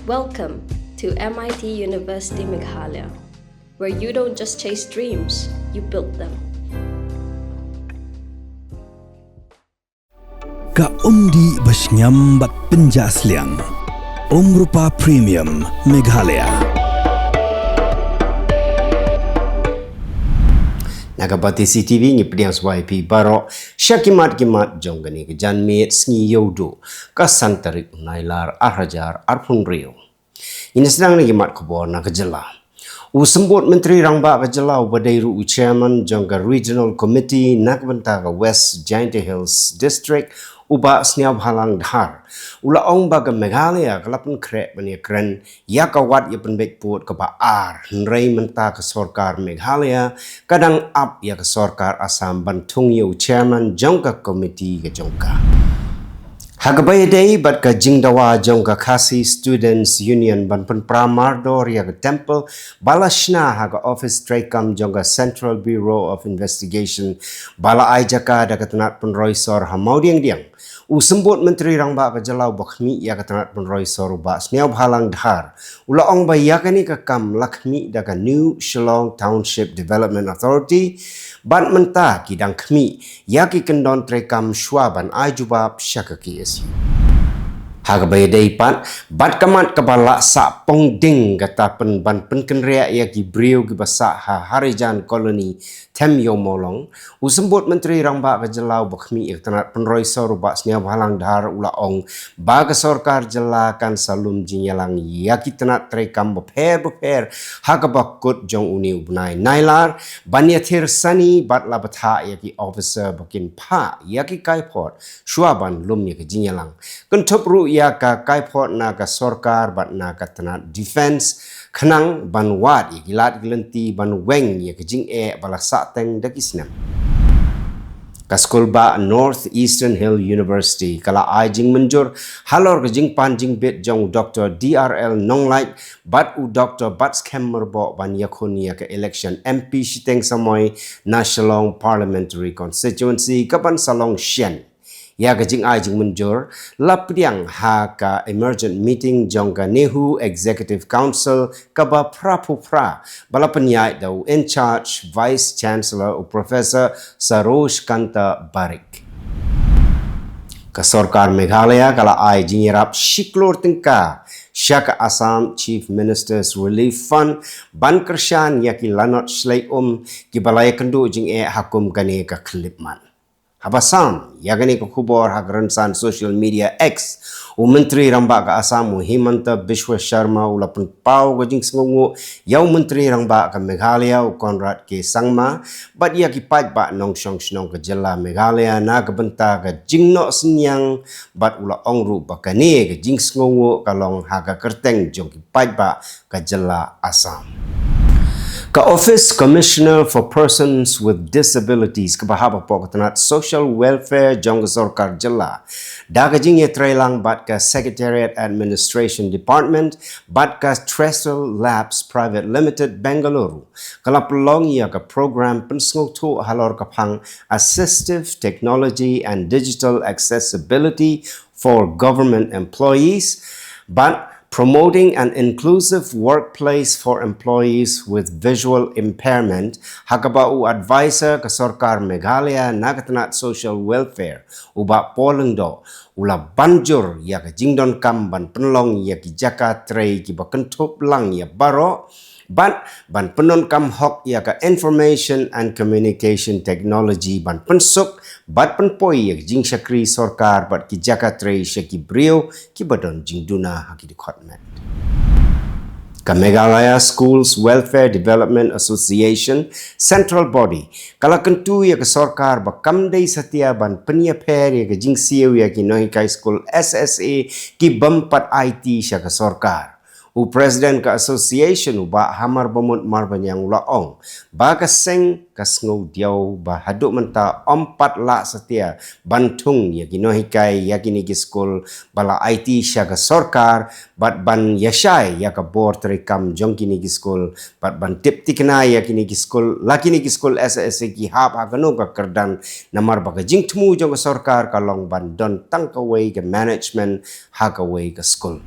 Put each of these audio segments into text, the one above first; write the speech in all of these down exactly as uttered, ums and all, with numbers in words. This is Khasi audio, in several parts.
Welcome to M I T University Meghalaya, where you don't just chase dreams, you build them. Ka umdih ba shngiam bad pynjah sliang. Umrupa Premium Meghalaya. Na ka Batesi T V ngi pdiang shuwa ïa phi baroh sha ki mat ki mat jong kane ka janmiet sngi Ïewduh, ka san tarik u Nailar ar hajar arphew hynriew. Ngin sdang na ki mat khubor na ka jylla. U Symbud Myntri Rangbah ka jylla uba dei ruh u chairman jong ka Regional Committee na ka bynta ka West Jaintia Hills District, u Bah Sniawbhalang Dhar, u la ong ba ka Meghalaya ka la pynkhreh ban ïakren ïa ka wat ïapynbeit pud kaba ar, hynrei mynta ka sorkar Meghalaya ka dang ap ïa ka sorkar Assam ban thung ïa u chairman jong ka komiti ka jong ka. Ha kaba ïadei bad ka jingdawa jong ka Khasi Students Union ban pynpra mardor ïa ka temple ba la shna ha ka office treikam jong ka Central Bureau of Investigation ba la ai jaka da ka tnat pynroi sor ha Mawdiangdiang, u Symbud Myntri Rangbah ka jylla uba khmih ïa ka tnat pynroi sor u Bah Sniawbhalang Dhar u la ong ba ïa kane ka kam la khmih da ka New Shillong Township Development Authority, bad mynta ki dang khmih ïa ki kyndon treikam shuwa ban ai jubab sha ka K S U. Ha kaba ïadei pat bad ka mat kaba la sah pong ding kata pyn ban pynkynriah ïa ki briew kiba sah ha Harijan Colony, Them Ïew Mawlong, u Symbud Myntri Rangbah ka jylla uba khmih ïa ka tnat pynroi sor u Bah Sniawbhalang Dhar u la ong ba ka sorkar jylla kan sa lum jingïalang ïa ki tnat treikam bapher bapher ha kaba kut jong une u bnai Nailar, ban ïathir sani bad la bthah ïa ki officer ba kin phah ïa ki kaiphod shuwa ban lum ïa ka jingïalang. Kynthup ruh ïa ka kaiphod na ka sorkar bad na ka tnat defense, khnang ban wad ïa ki lad ki lynti ban weng ïa ka jingeh ba la sah teng da ki snem. Ka skul bah North Eastern Hill University ka la ai jingmynjur halor ka jingpan jingbit jong u Doktor D R L Nonglait bad u Doktor Batskhem Myrboh ban ïakhun ïa ka election M P shiteng samoi na Shillong Parliamentary Constituency ka ban sa long shen. Ïa ka jingai jingmynjur la pdiang ha ka emergent meeting jong ka NEHU Executive Council kaba phra phew phra ba la pynïaid da u in charge Vice Chancellor u Professor Saroj Kanta Barik. Ka sorkar Meghalaya ka la ai jingïarap shi klur tyngka sha ka Assam Chief Minister's Relief Fund ban kyrshan ïa ki lanot shlei um kiba la ïakynduh jingeh ha kum kane ka khyllipmat. Haba sam ïa kane ka khubor ha ka rynsan social media X, u Myntri Rangbah ka Assam u Himanta Biswa Sharma u la pynpaw ka jingsngewnguh ïa u Myntri Rangbah ka Meghalaya u Conrad K Sangma bad ïa ki paidbah nongshong shnong ka jylla Meghalaya na ka bynta ka jingnoh synñiang bad u la ong ruh ba kane ka jingsngewnguh ka long ha ka kyrteng jong ki paidbah ka jylla Assam. Ka Office Commissioner for Persons with Disabilities kaba hap hapoh ka tnat Social Welfare jong ka sorkar jylla, da ka jingïatreilang bad ka Secretariat Administration Department bad ka Trestle Labs Private Limited Bengaluru, ka la pynlong ïa ka program pynsngewthuh halor ka phang Assistive Technology and Digital Accessibility for Government Employees bad Promoting an Inclusive Workplace for Employees with Visual Impairment, ha kaba u advisor ka sorkar Meghalaya na ka tnat Social Welfare, u Bah Paul Lyngdoh, u la ban jur ïa ka jingdonkam ban pynlong ïa ki jaka trei kiba kynthup lang ïa baroh bad ban pyndonkam hok ïa ka Information and Communication Technology ban pynsuk bad pynpoi ïa ka jingshakri sorkar bad ki jaka trei sha ki briew kiba don jingduna ha ki dkhot met. Ka Meghalaya Schools Welfare Development Association Central Body ka la kyntu ïa ka sorkar ba kam dei satia ban pynïapher ïa ka jingsiew ïa ki nonghikai skul S S A ki bym pat aiti sha ka sorkar. U President ka Association u Bah Hamar Bamut Marbaniang u la ong ba ka seng ka sngewdiaw ba haduh mynta ym pat lah satia ban thung ïa ki nonghikai ïa kine ki skul ba la aiti sha ka sorkar bad ban ïashai ïa ka bor treikam jong kine ki skul bad ban tip thikna ïa kine ki skul, la kine ki skul S S A ki hap ha kano ka kyrdan, namar ba ka jingthmu jong ka sorkar ka long ban don tang kawei ka management ha kawei ka skul.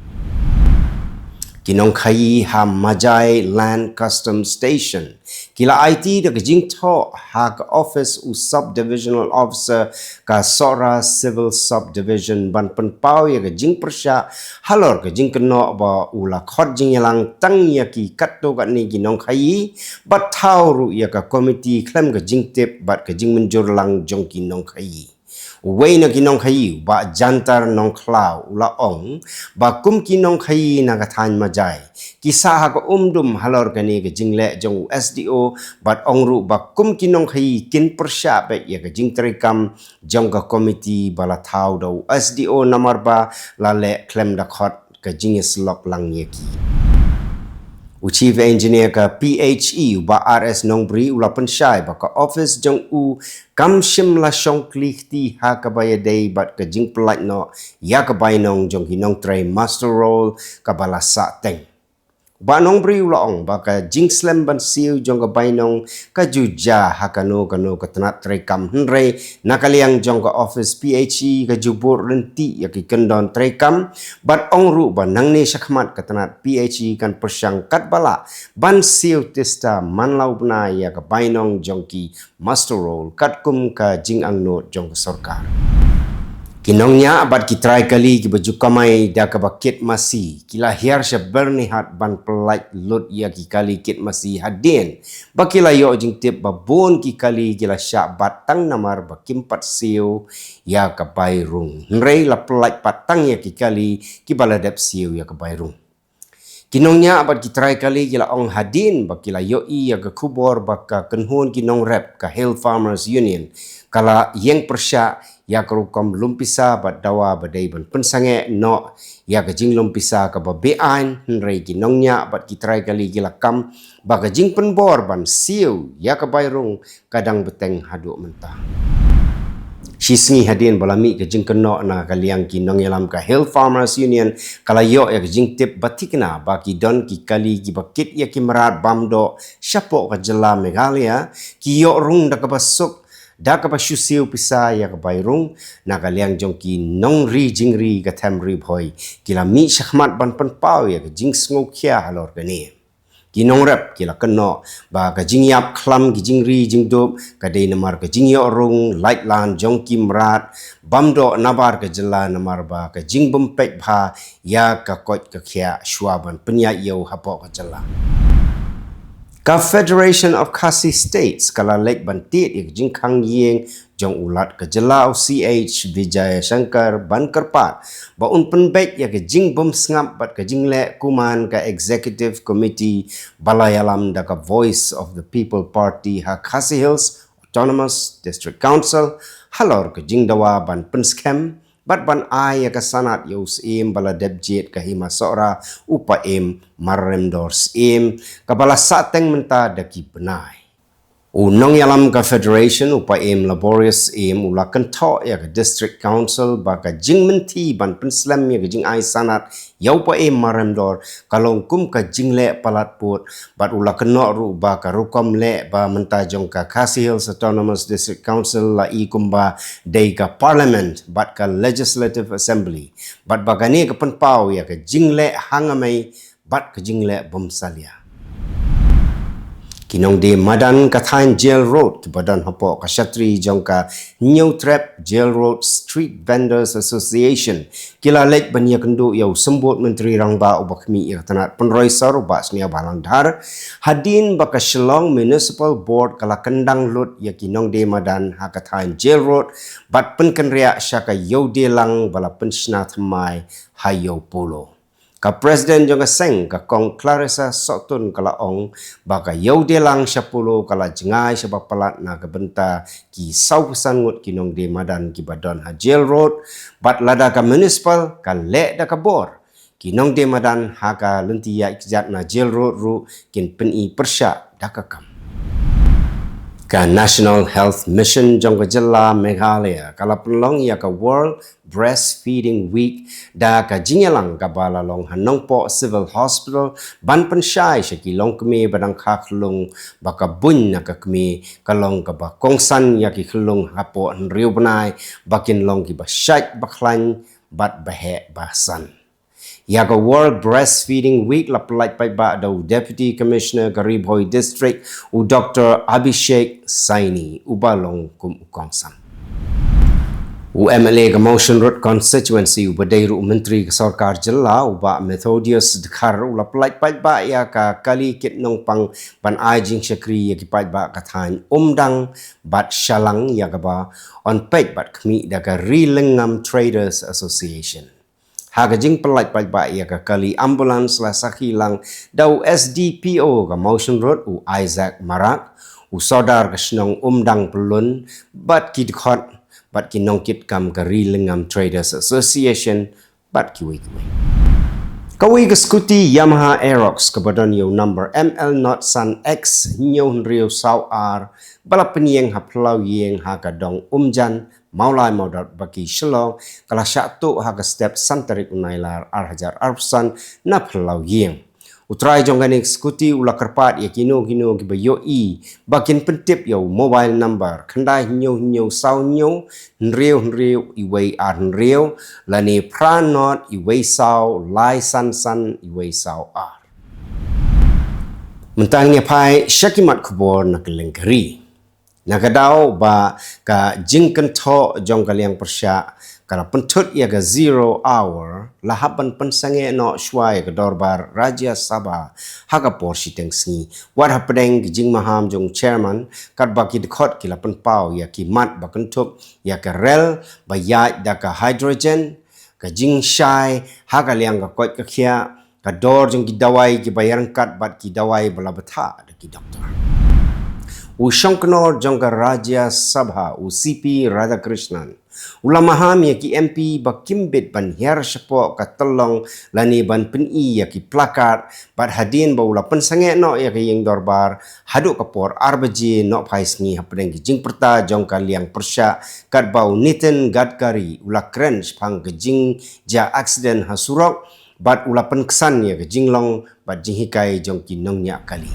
Ki nongkhaïi ha Majai Land Customs Station ki la aiti da ka jingthoh ha ka office u Sub Divisional Officer ka Sohra Civil Subdivision ban pynpaw ïa ka jingpyrshah halor ka jingkynnoh ba u la khot jingïalang tang ïa ki katto katne ki nongkhaïi bad thaw ruh ïa ka komiti khlem ka jingtip bad ka jingmynjur lang jong ki nongkhaïi. Uwei na ki nongkhaïi, Bah Jantar Nongkhlaw, u la ong ba kum ki nongkhaïi na ka thaiñ Majai ki sah ha ka umdum halor kane ka jingleh jong u S D O bad ong ruh ba kum ki nongkhaïi kin pyrshah beit ïa ka jingtreikam jong ka komiti ba la thaw da u S D O namar ba la leh khlem da khot ka jingïasyllok lang ïa ki. U Chief Engineer ka P H E, u Bah R S Nongbri, u la pynshai ba ka office jong u kam shym la shong kli kti ha kaba ïadei bad ka jingpynlait noh ïa ka bainong jong ki nongtrei muster roll kaba la sah teng. Bah Nongbri u la ong ba ka jingslem ban siew jong ka bainong ka ju jia ha kano kano ka tnat treikam, hynrei na ka liang jong ka office P H E ka ju bud lynti ïa ki kyndon treikam bad ong ruh ba nangne shakhmat ka tnat P H E kan pyrshang katba lah ban siew tista man la u bnai ïa ka bainong jong ki muster roll katkum ka jingangnud jong ka sorkar. Ki nongñiah bad ki trai kali kiba ju kamai da kaba kit masi ki la hiar sha Byrnihat ban pyllait lut ïa ki kali kit masi hadien ba ki la ïoh jingtip ba bun ki kali ki la shah bat tang namar ba kim pat siew ïa ka bai rung, hynrei la pyllait pat tang ïa ki kali kiba la dep siew ïa ka bai rung. Ki nongñiah bad ki trai kali ki la ong hadien ba ki la ïohi ïa ka khubor ba ka kynhun ki nongrep ka Hill Farmers Union ka la ïeng pyrshah ïa ka rukom lum pisa bad dawa ba dei ban pynsangeh noh ïa ka jinglum pisa kaba beaiñ, hynrei ki nongñiah bad ki trai kali ki la kam ba ka jingpynbor ban siew ïa ka bai rung ka dang bteng haduh mynta. Shi sngi hadien ba la mih ka jingkynnoh na ka liang ki nongïalam ka Hill Farmers Union, ka la ïoh ïa ka jingtip ba thikna ba ki don ki kali kiba kit ïa ki mrad bam doh shapoh ka jylla Meghalaya ki ïoh rung da kaba suk da kaba shu siew pisa ïa ka bai rung. Na ka liang jong ki nongri jingri ka Them Ri Bhoi ki la mih shakhmat ban pynpaw ïa ka jingsngewkhia halor kane. Ki nongrep ki la kynnoh ba ka jingïap khlam ki jingri jingdup ka dei namar ka jingïoh rung lait lan jong ki mrad bam doh nabar ka jylla namar ba ka jingbym peit bha ïa ka koit ka khiah shuwa ban pynïaid ïew hapoh ka jylla. Ka Federation of Khasi States ka la leit ban tied ïa ka jingkhang ïing jong u Lat ka jylla u C H Vijayashankar ban kyrpad ba un pynbeit ïa ka jingbymsngap bad ka jingleh kuman ka Executive Committee ba la ïalam da ka Voice of the People Party ha Khasi Hills Autonomous District Council halor ka jingdawa ban pynskhem bad ban ai ïa ka sanad ïa u Syiem ba la dep jied ka Hima Sohra, u Paiem Marremdor Syiem, kaba la sah teng mynta da ki bnai. U nongïalam ka Federation, u Paiem Laborious Syiem, u la kynthoh ïa ka District Council ba ka jingmynthi ban pynslem ïa ka jingai sanad ïa u Paiem Marremdor ka long kum ka jingleh palat pud bad u la kynnoh ruh ba ka rukom leh ba mynta jong ka Khasi Hills Autonomous District Council la i kumba dei ka Parliament bad ka Legislative Assembly bad ba kane ka pynpaw ïa ka jingleh hangamei bad ka jingleh bymsalia. Ki nongdie madan ka thaiñ Jail Road kiba don hapoh ka shatri jong ka Hynñiewtrep Jail Road Street Vendors Association ki la leit ban ïakynduh ïa u Symbud Myntri Rangbah uba khmih ïa ka tnat pynroi sor u Bah Sniawbhalang Dhar hadien ba ka Shillong Municipal Board ka la kyndang lut ïa ki nongdie madan ha ka thaiñ Jail Road bad pynkynriah sha ka ïewdie lang ba la pynshna thymmai ha Ïew Polo. Ka President jong ka seng, ka Kong Clarissa Sohtun, ka la ong ba ka ïewdie lang sha Polo ka la jngai sha ba palat na ka bynta ki sawphew san ngut ki nongdie madan kiba don ha Jail Road bad lada ka Municipal ka leh da ka bor, ki nongdie madan ha ka lynti ïaid kjat na Jail Road ruh kin pyni pyrshah da ka kam. Ka National Health Mission jong ka jylla Meghalaya ka la pynlong ïa ka World Breastfeeding Week da ka jingïalang kaba la long ha Nongpoh Civil Hospital ban pynshai sha ki longkmie ba dang kha khyllung ba ka buiñ na ka kmie ka long kaba kongsan ïa ki khyllung hapoh hynriew bnai ba kin long kiba shait ba khlaiñ bad ba heh ba san. Ïa ka World Breastfeeding Week la pyllait paidbah da u Deputy Commissioner ka Ri Bhoi District, u Doctor Abhishek Saini, uba long kum u kongsan. U M L A ka Mawshynrut Constituency, uba dei ruh u Myntri ka Sorkar Jylla, u Bah Methodius Dkhar, u la pyllait paidbah ïa ka kali kit nongpang ban ai jingshakri ïa ki paidbah ka thaiñ Umdang bad Shalang, ïa kaba yn peit bad khmih da ka Ri Lyngngam Traders Association. Ha ka jingpyllait paidbah ïa ka kali ambulance la sakhi lang da u S D P O ka Mawshynrut, u Isaac Marak, u Sordar ka shnong Umdang Pyllun, bad ki dkhot bad ki nongkitkam ka Ri Lyngngam Traders Association bad kiwei kiwei. Kawei ka scooty Yamaha Aerox kaba don ïa u number M L not san X hynñiew hynriew saw ar, ba la pynïeng ha phyllaw ïing ha ka dong Umjan, Mawlai Mawdot, Baki, Shillong, ka la shah tuh ha ka step san tarik u Nailar ar hajar arphew san na phyllaw ïing. U trai jong kane ka scooty u la kyrpad ïa kino kino kiba ïohi ba kin pyntip ïa u mobile number khyndai hynñiew hynñiew saw hynñiew hynriew hynriew iwei ar hynriew, lane phra not iwei saw lai san san iwei saw ar. Mynta ngin ïa phai sha ki mat khubor na kylleng ka ri. Na ka daw ba ka jingkynthoh jong ka liang pyrshah ka la pynthut ïa ka zero hour, la hap ban pynsangeh noh shuwa ïa ka dorbar Rajya Sabha ha ka por shiteng sngi. Wat hapdeng ki jingmaham jong u chairman, katba ki dkhot ki la pynpaw ïa ki mat ba kynthup ïa ka rel ba ïaid da ka hydrogen, ka jingshai ha ka liang ka koit ka khiah, ka dor jong ki dawai kiba ïaryngkat bad ki dawai ba la bthah da ki doktor. U shongknor jong ka Rajya Sabha, u C P Radhakrishnan, u la maham ïa ki M P ba kim bit ban hiar shapoh ka tyllong lane ban pyni ïa ki placard, bad hadien ba u la pynsangeh noh ïa ka ïing dorbar haduh ka por ar baje nohphai sngi hapdeng ki jingpyrta jong ka liang pyrshah, katba u Nitin Gadkari u la kren shaphang ka jingjia accident ha surok, bad u la pynksan ïa ka jinglong bad jinghikai jong ki nongñiah kali.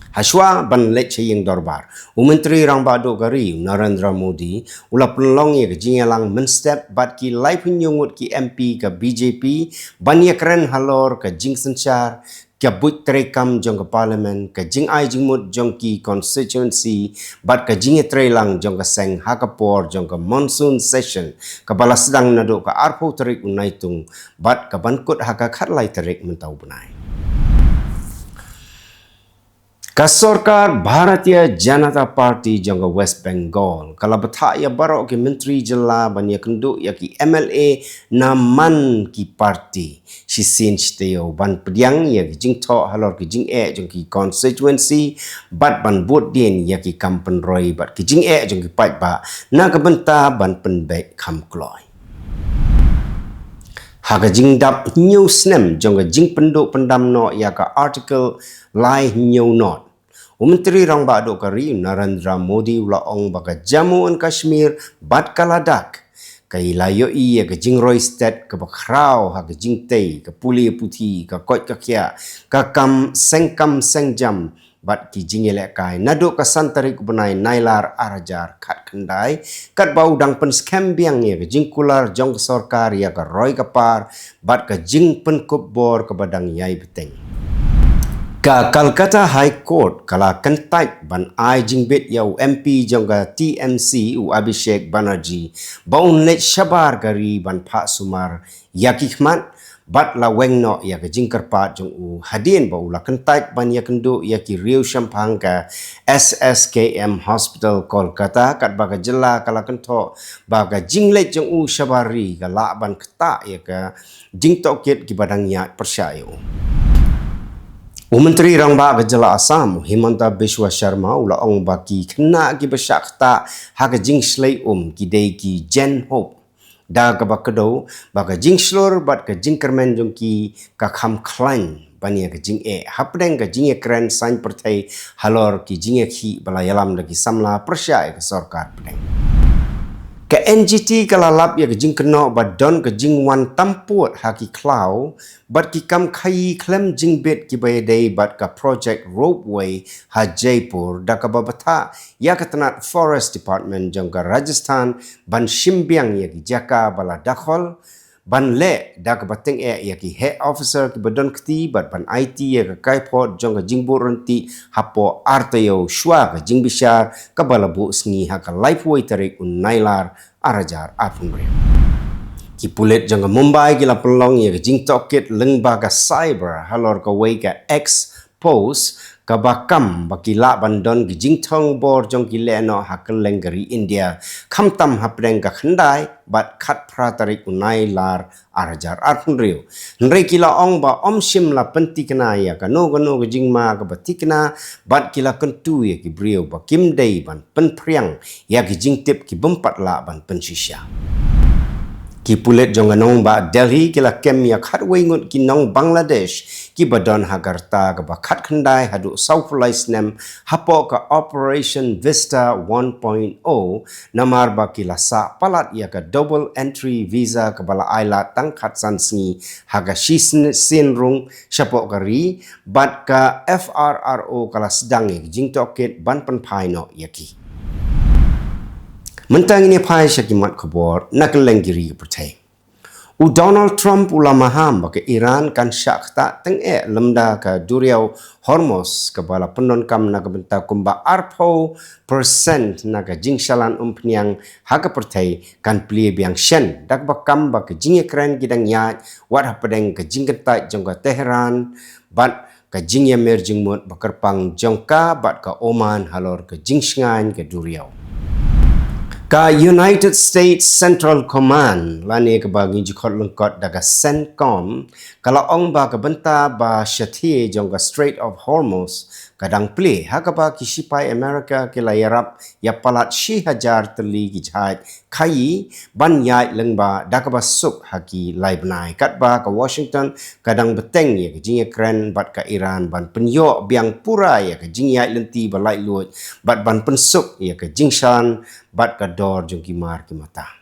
Hashwa ban leit sha ïing dorbar, u Myntri Rangbah Duh ka ri, u Narendra Modi, u la pynlong ïa ka jingïalang mynstep bad ki laiphew hynñiew ngut ki M P ka B J P ban ïakren halor ka jingsynshar, ka buit treikam jong ka Parliament, ka jingai jingmut jong ki constituency, bad ka jingïatreilang jong ka seng ha ka por jong ka monsoon session, kaba la sdang naduh ka arphew tarik u Naitung bad ka ban kut ha ka khatlai tarik mynta u bnai. Ka sorkar Bharatiya Janata Party jong ka West Bengal ka la bthah ïa baroh ki myntri jylla ban ïakynduh ïa ki M L A na man ki party shisien shi taïew ban pdiang ïa ki jingthoh halor ki jingeh jong ki constituency bad ban bud dien ïa ki kam pynroi bad ki jingeh jong ki paidbah na ka bynta ban pynbeit kham kloi. Ha ka jingdap hynñiew snem jong ka jingpynduh pyndam noh ïa ka Article lai hynñiew not, u Myntri Rangbah Duh ka ri, u Narendra Modi, u la ong ba ka Jammu and Kashmir bad ka Ladakh ka i la ïohi ïa ka jingroi stet kaba khraw ha ka jingtei, ka pule puthi, ka koit ka khiah, ka kam seng kam seng jam bad ki jingïalehkai naduh ka san tarik u bnai Nailar ar hajar khatkhyndai, katba u dang pynskhem biang ïa ka jingkular jong ka sorkar ïa ka roi ka par bad ka jingpynkup bor kaba dang ïai bteng. Ka Calcutta High Court ka la kyntait ban ai jingbit ïa u M P jong ka T M C, u Abhishek Banerjee, ba un leit shabar ka ri ban phah sumar ïa ki khmat, bad la weng noh ïa ka jingkyrpad jong u hadien ba u la kyntait ban ïakynduh ïa ki riew shemphang ka S S K M Hospital Kolkata, katba ka jylla ka la kynthoh ba ka jingleit jong u shabar ri ka lah ban ktah ïa ka jingtohkit kiba dang ïaid pyrshah ïa u. U Myntri Rangbah ka jylla Assam, u Himanta Biswa Sharma, u la ong ba ki khynnah kiba shah ktah ha ka jingshlei um ki dei ki Gen Hope, da kaba kdew ba ka jingshlur bad ka jingkyrmen jong ki ka kham khlaiñ ban ïa ka jingeh hapdeng ka jingïakren saiñ pyrthei halor ki jingïakhih ba la ïalam da ki samla pyrshah ïa ka sorkar pdeng. Ka N G T ka la lap ïa ka jingkynnoh ba don ka jingwan tam pud ha ki khlaw bad ki kam khaïi khlem jingbit kiba ïadei bad ka project ropeway ha Jaipur, da kaba bthah ïa ka tnat Forest Department jong ka Rajasthan ban shim biang ïa ki jaka ba la dakhol ban leh da kaba tyngeh ïa ki heh officer kiba don kti bad ban aiti ïa ka kaiphod jong ka jingbud ryntih hapoh ar taïew shuwa ka jingbishar kaba la buh sngi ha ka laiphew tarik u Nailar ar hajar arphew hynriew. Ki pulit jong ka Mumbai ki la pynlong ïa ka jingtohkit lyngba ka cyber halor kawei ka X post kaba kam ba ki lah ban don ki jingthung bor jong ki lehnoh ha kylleng ka ri India, khamtam hapdeng ka khyndai bad khatphra tarik u Nailar ar hajar arphew hynriew. Hynrei ki la ong ba ym shym la pynthikna ïa kano kano ka jingma kaba thikna bad ki la kyntu ïa ki briew ba kim dei ban pynphriang ïa ki jingtip ki bym pat lah ban pynshisha. Ki pulit jong ka nongbah Delhi ki la kem ïa khatwei ngut ki nong Bangladesh kiba don ha ka rta kaba khatkhyndai haduh sawphew lai snem hapoh ka Operation Vista one point oh, namar ba ki la sah palat ïa ka double entry visa kaba la ailad tang khatsan sngi ha ka shisien rung shapoh ka ri, bad ka F R R O ka la sdang ïa ka jingtohkit ban pynphai noh ïa ki. Mynta ngin ïa phai sha ki mat khubor na kylleng ki ri ka pyrthei. U Donald Trump u la maham ba ka Iran kan shah ktah tyngeh lymda ka duriaw Hormuz kaba la pyndonkam na ka bynta kumba arphew percent na ka jingshalan umphniang ha ka pyrthei kan plie biang shen, da kaba kam ba ka jingïakren ki dang ïaid wat hapdeng ka jingkyntait jong ka Tehran bad ka jingïamir jingmut ba kyrpang jong ka bad ka Oman halor ka jingshngaiñ ka duriaw. Ka United States Central Command, lane kaba ngi ju khot lyngkot da ka CENTCOM, ka la ong ba ka bynta ba shathie jong ka Strait of Hormuz ka dang plie, ha kaba ki shipai America ki la ïarap ïa palat shi hajar tylli ki jahaj khaïi ban ïaid lyngba da kaba suk ha ki lai bnai, katba ka Washington ka dang bteng ïa ka jingïakren bad ka Iran ban pynïoh biang pura ïa ka jingïaid lynti ba laitluid bad ban pynsuk ïa ka jingshan bad ka dor jong ki mar ki mata.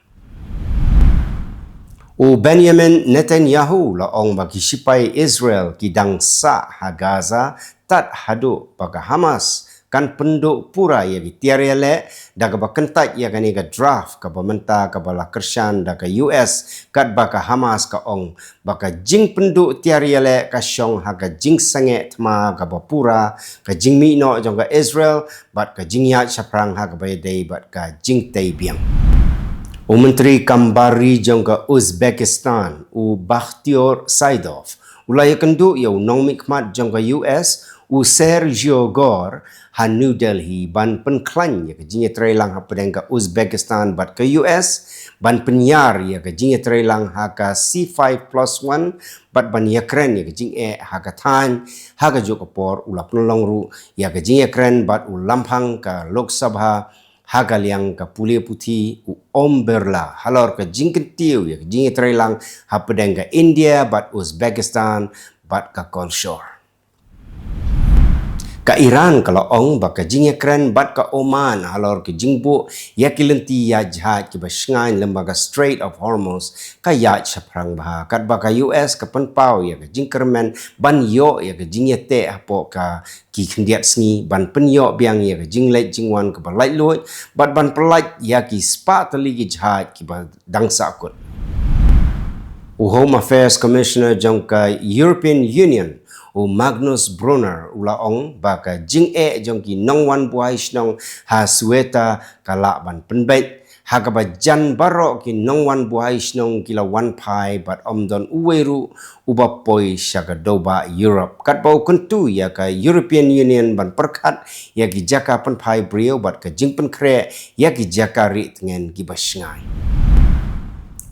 U Benjamin Netanyahu la ong ba ki shipai Israel ki dang sah ha Gaza tad haduh ba ka Hamas kan pynduh pura ïa ki tiar ïaleh, da kaba kyntait ïa kane ka draft kaba mynta kaba la kyrshan da ka U S, katba ka Hamas ka ong ba ka jingpynduh tiar ïaleh ka shong ha ka jingsangeh thma kaba pura, ka jingmih noh jong ka Israel bad ka jingïaid shaphrang ha kaba ïadei bad ka jingtei biang. U Myntri Kam Bar Ri jong ka Uzbekistan, u Bakhtior Saidov, u la ïakynduh ïa u nongmihkhmat jong ka U S, u Sergio Gore, ha New Delhi ban pynkhlaiñ ïa ka jingïatreilang hapdeng ka Uzbekistan bad ka U S, ban pynïar ïa ka jingïatreilang ha ka C five plus one bad ban ïakren ïa ka jingeh ha ka thaiñ. Ha kajuh ka por u la pynlong ruh ïa ka jingïakren bad u lamphang ka Lok Sabha ha ka liang ka pule puthi, u Om Birla, halor ka jingkyntiew ïa ka jingïatreilang hapdeng ka India bad Uzbekistan bad ka Kolshor. Ka Iran ka la ong ba ka jingïakren bad ka Oman halor ka jingbuh ïa ki lynti ïaid jahaj kiba shngaiñ lyngba ka Strait of Hormuz ka ïaid shaphrang bha, katba ka U S ka pynpaw ïa ka jingkyrmen ban ïoh ïa ka jingïateh hapoh ka ki khyndiat sngi ban pynïoh biang ïa ka jingleit jingwan kaba laitluid bad ban pyllait ïa ki spah tylli ki jahaj kiba dang sahkut. U Home Affairs Commissioner jong ka European Union, u Magnus Brunner, u la ong ba ka jingeh jong ki nongwan buhai shnong ha Ceuta ka lah ban pynbeit, ha kaba jan baroh ki nongwan buhai shnong ki la wan phai bad ym don uwei ruh uba poi sha ka dewbah Europe, katba u kyntu ïa ka European Union ban pyrkhat ïa ki jaka pynphai briew bad ka jingpynkhreh ïa ki jaka rieh tngen kiba shngaiñ.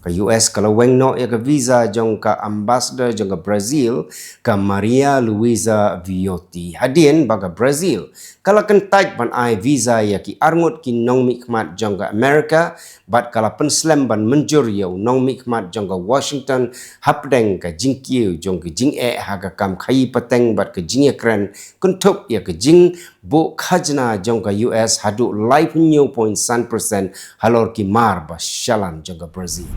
Ka U S ka la weng noh ïa ka visa jong ka ambassador jong ka Brazil, ka Maria Luisa Viotti, hadien ba ka Brazil ka la kyntait ban ai visa ïa ki arngut ki nongmihkhmat jong ka America, bad ka la pynslem ban mynjur ïa u nongmihkhmat jong ka Washington hapdeng ka jingkiew jong ka jingeh ha ka kam khaïi pateng bad ka jingïakren kynthup ïa ka jingbuh khajna jong ka U S haduh laiphew point san percent halor ki mar ba shalan jong ka Brazil.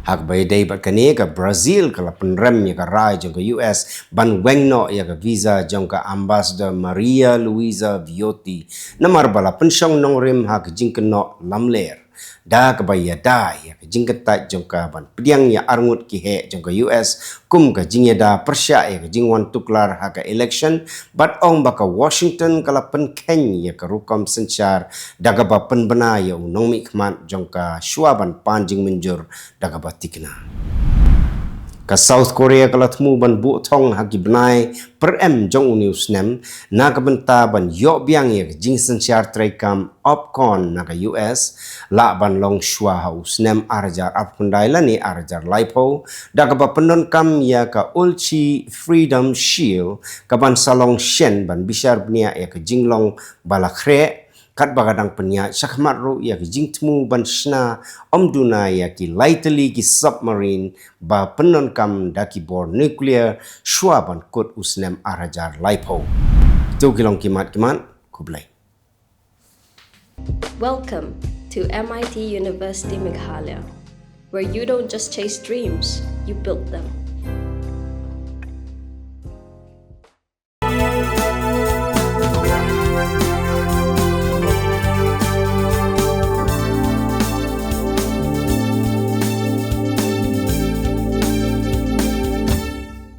Ha kaba ïadei bad kane, ka Brazil ka la pynrem ïa ka rai jong ka U S ban weng noh ïa ka visa jong ka ambassador Maria Luisa Viotti, namar ba la pynshong nongrim ha ka jingkynnoh lamler. da kaba ïada ïa ka jingkyntait jong ka ban pdiang ïa arngut ki heh jong ka U S kum ka jingïada pyrshah ïa ka jingwan tuklar ha ka election, bad ong ba ka Washington ka la pynkheiñ ïa ka rukom synshar da kaba pynbna ïa u nongmihkhmat jong ka shuwa ban pan jingmynjur da kaba thikna. Ka South Korea ka la thmu ban buh thong ha ki bnai pyrem jong une u snem na ka bynta ban ïoh biang ïa ka jingsynshar treikam OPCON na ka U S, lah ban long shuwa ha u snem ar hajar arphew khyndai lane ar hajar laiphew, da kaba pyndonkam ïa ka Ulchi Freedom Shield, ka ban sa long shen ban bishar bniah ïa ka jinglong ba la khreh, katba ka dang pynïaid shakhmat ruh ïa ka jingthmu ban shna ym duna ïa ki lai tylli ki submarine ba pyndonkam da ki bor nuclear shuwa ban kut u snem ar hajar laiphew. To ki long ki mat ki mat, khublei. Welcome to M I T University Meghalaya, where you don't just chase dreams, you build them.